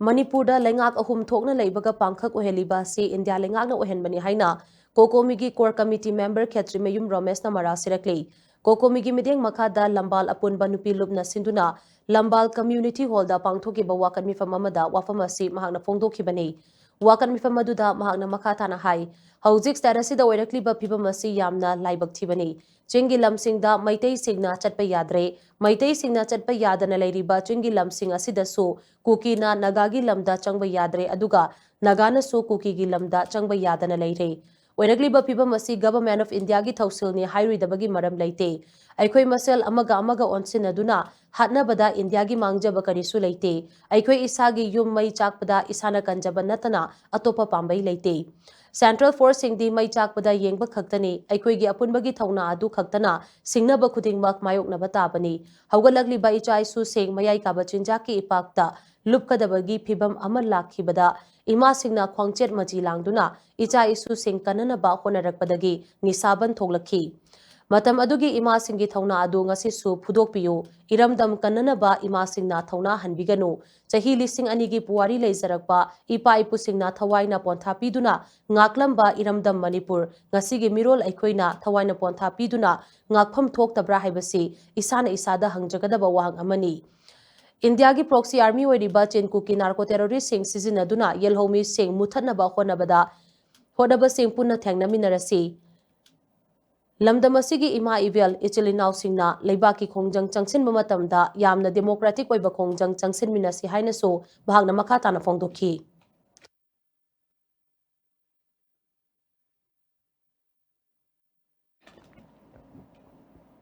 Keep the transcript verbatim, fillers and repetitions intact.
ꯃꯅꯤꯄꯨꯔꯗ ꯂꯩꯉꯥꯛ ꯑꯍꯨꯝ ꯊꯣꯛꯅ ꯂꯩꯕꯒ ꯄꯥꯡꯈꯛ ꯑꯣꯏꯍꯜꯂꯤꯕ ꯑꯁꯤ ꯏꯟꯗꯤꯌꯥ ꯂꯩꯉꯥꯛꯅ ꯑꯣꯏꯍꯟꯕꯅꯤ ꯍꯥꯏꯅ ꯀꯣꯀꯣꯃꯤꯒꯤ core committee member ꯈꯦꯇ꯭ꯔꯤꯃꯌꯨꯝ ꯔꯣꯃꯦꯁꯅ ꯃꯔꯥꯜ ꯁꯤꯔꯛꯂꯤ꯫ ꯀꯣꯀꯣꯃꯤꯒꯤ ꯃꯤꯠꯌꯦꯡ ꯃꯈꯥꯗ ꯂꯝꯕꯥꯜ ꯑꯄꯨꯟꯕ ꯅꯨꯄꯤ ꯂꯨꯞꯅ ꯁꯤꯟꯗꯨꯅ ꯂꯝꯕꯥꯜ community hallꯗ ꯄꯥꯡꯊꯣꯛꯈꯤꯕ ꯋꯥꯀꯠ ꯃꯤꯐꯝ ꯑꯃꯗ ꯋꯥꯐꯝ ꯑꯁꯤ ꯃꯍꯥꯛꯅ ꯐꯣꯡꯗꯣꯛꯈꯤꯕꯅꯤ꯫ ꯋꯥꯀꯠ ꯃꯤꯐꯝ ꯑꯗꯨꯗ ꯃꯍꯥꯛꯅ ꯃꯈꯥ ꯇꯥꯅ ꯍꯥꯏ, ꯍꯧꯖꯤꯛ state ꯑꯁꯤꯗ ꯑꯣꯏꯔꯛꯂꯤꯕ ꯐꯤꯕꯝ ꯑꯁꯤ ꯌꯥꯝꯅ ꯂꯥꯏꯕꯛ ꯊꯤꯕꯅꯤ꯫ ꯆꯤꯡꯒꯤ ꯂꯝꯁꯤꯡꯗ ꯃꯩꯇꯩꯁꯤꯡꯅ ꯆꯠꯄ ꯌꯥꯗ꯭ꯔꯦ꯫ ꯃꯩꯇꯩꯁꯤꯡꯅ ꯆꯠꯄ ꯌꯥꯗꯅ ꯂꯩꯔꯤꯕ ꯆꯤꯡꯒꯤ ꯂꯝꯁꯤꯡ ꯑꯁꯤꯗꯁꯨ ꯀꯨꯀꯤꯅ ꯅꯥꯒꯥꯒꯤ ꯂꯝꯗ ꯆꯪꯕ ꯌꯥꯗ꯭ꯔꯦ, ꯑꯗꯨꯒ ꯅꯥꯒꯥꯅꯁꯨ ꯀꯨꯀꯤꯒꯤ ꯂꯝꯗ ꯆꯪꯕ ꯌꯥꯗꯅ ꯂꯩꯔꯦ꯫ ꯑꯣꯏꯔꯛꯂꯤꯕ ꯐꯤꯕꯝ ꯑꯁꯤ Government of Indiaꯒꯤ ꯊꯧꯁꯤꯜꯅꯤ ꯍꯥꯏꯔꯨꯏꯗꯕꯒꯤ ꯃꯔꯝ ꯂꯩꯇꯦ꯫ ꯑꯩꯈꯣꯏ ꯃꯁꯦꯜ ꯑꯃꯒ ꯑꯃꯒ ꯑꯣꯟꯁꯤꯟꯅꯗꯨꯅ ꯍꯥꯠꯅꯕꯗ ꯏꯟꯗꯤꯌꯥꯒꯤ ꯃꯥꯡꯖꯕ ꯀꯔꯤꯁꯨ ꯂꯩꯇꯦ꯫ ꯑꯩꯈꯣꯏ ꯏꯁꯥꯒꯤ ꯌꯨꯝ ꯃꯩ ꯆꯥꯛꯄꯗ ꯏꯁꯥꯅ ꯀꯟꯖꯕ ꯅꯠꯇꯅ ꯑꯇꯣꯞꯄ ꯄꯥꯝꯕꯩ ꯂꯩꯇꯦ꯫ Central Forceꯁꯤꯡꯗꯤ ꯃꯩ ꯆꯥꯛꯄꯗ ꯌꯦꯡꯕ ꯈꯛꯇꯅꯤ꯫ ꯑꯩꯈꯣꯏꯒꯤ ꯑꯄꯨꯟꯕꯒꯤ ꯊꯧꯅꯥ ꯑꯗꯨ ꯈꯛꯇꯅ ꯁꯤꯡꯅꯕ ꯈꯨꯗꯤꯡꯃꯛ ꯃꯥꯌꯣꯛꯅꯕ ꯇꯥꯕꯅꯤ꯫ ꯍꯧꯒꯠꯂꯛꯂꯤꯕ ꯏꯆꯥ ꯏꯁꯨꯁꯤꯡ ꯃꯌꯥꯏ ꯀꯥꯕ ꯆꯤꯟꯖꯥꯛꯀꯤ ꯏꯄꯥꯛꯇ ꯂꯨꯞꯀꯗꯕꯒꯤ ꯐꯤꯕꯝ ꯑꯃ ꯂꯥꯛꯈꯤꯕꯗ ꯏꯃꯥꯁꯤꯡꯅ ꯈ꯭ꯋꯥꯡꯆꯦꯠ ꯃꯆꯤ ꯂꯥꯡꯗꯨꯅ ꯏꯆꯥ ꯏꯁꯨꯁꯤꯡ ꯀꯟꯅꯅꯕ ꯍꯣꯠꯅꯔꯛꯄꯗꯒꯤ ꯅꯤꯁꯥꯕꯟ ꯊꯣꯛꯂꯛꯈꯤ꯫ ꯃꯇꯝ ꯑꯗꯨꯒꯤ ꯏꯃꯥꯁꯤꯡꯒꯤ ꯊꯧꯅꯥ ꯑꯗꯨ ꯉꯁꯤꯁꯨ ꯐꯨꯗꯣꯛꯄꯤꯌꯨ꯫ ꯏꯔꯝꯗꯝ ꯀꯟꯅꯅꯕ ꯏꯃꯥꯁꯤꯡꯅ ꯊꯧꯅꯥ ꯍꯟꯕꯤꯒꯅꯨ꯫ ꯆꯍꯤ ꯂꯤꯁꯤꯡ ꯑꯅꯤꯒꯤ ꯄꯨꯋꯥꯔꯤ ꯂꯩꯖꯔꯛꯄ ꯏꯄꯥ ꯏꯄꯨꯁꯤꯡꯅ ꯊꯋꯥꯏꯅ ꯄꯣꯟꯊꯥ ꯄꯤꯗꯨꯅ ꯉꯥꯛꯂꯝꯕ ꯏꯔꯝꯗꯝ ꯃꯅꯤꯄꯨꯔ ꯉꯁꯤꯒꯤ ꯃꯤꯔꯣꯜ ꯑꯩꯈꯣꯏꯅ ꯊꯋꯥꯏꯅ ꯄꯣꯟꯊꯥ ꯄꯤꯗꯨꯅ ꯉꯥꯛꯐꯝ ꯊꯣꯛꯇꯕ꯭ꯔꯥ ꯍꯥꯏꯕꯁꯤ ꯏꯁꯥꯅ ꯏꯁꯥꯗ ꯍꯪꯖꯒꯗꯕ ꯋꯥꯍꯪ ꯑꯃꯅꯤ꯫ ꯏꯟꯗꯤꯌꯥꯒꯤ proxy army ꯑꯣꯏꯔꯤꯕ ꯆꯤꯟ ꯀꯨꯀꯤ narco terroristꯁꯤꯡ ꯁꯤꯖꯤꯟꯅꯗꯨꯅ ꯌꯦꯜꯍꯧꯃꯤꯁꯤꯡ ꯃꯨꯊꯠꯅꯕ ꯍꯣꯠꯅꯕꯗ ꯍꯣꯠꯅꯕꯁꯤꯡ ꯄꯨꯟꯅ ꯊꯦꯡꯅꯃꯤꯟꯅꯔꯁꯤ꯫ ꯂꯝꯗꯝ ꯑꯁꯤꯒꯤ ꯏꯃꯥ ꯏꯕꯦꯜ, ꯏꯆꯤꯜ ꯏꯅꯥꯎꯁꯤꯡꯅ ꯂꯩꯕꯥꯛꯀꯤ ꯈꯣꯡꯖꯪ ꯆꯪꯁꯤꯟꯕ ꯃꯇꯝꯗ ꯌꯥꯝꯅ democratic ꯑꯣꯏꯕ ꯈꯣꯡꯖꯪ ꯆꯪꯁꯤꯟꯃꯤꯟꯅꯁꯤ ꯍꯥꯏꯅꯁꯨ ꯃꯍꯥꯛꯅ ꯃꯈꯥ ꯇꯥꯅ ꯐꯣꯡꯗꯣꯛꯈꯤ꯫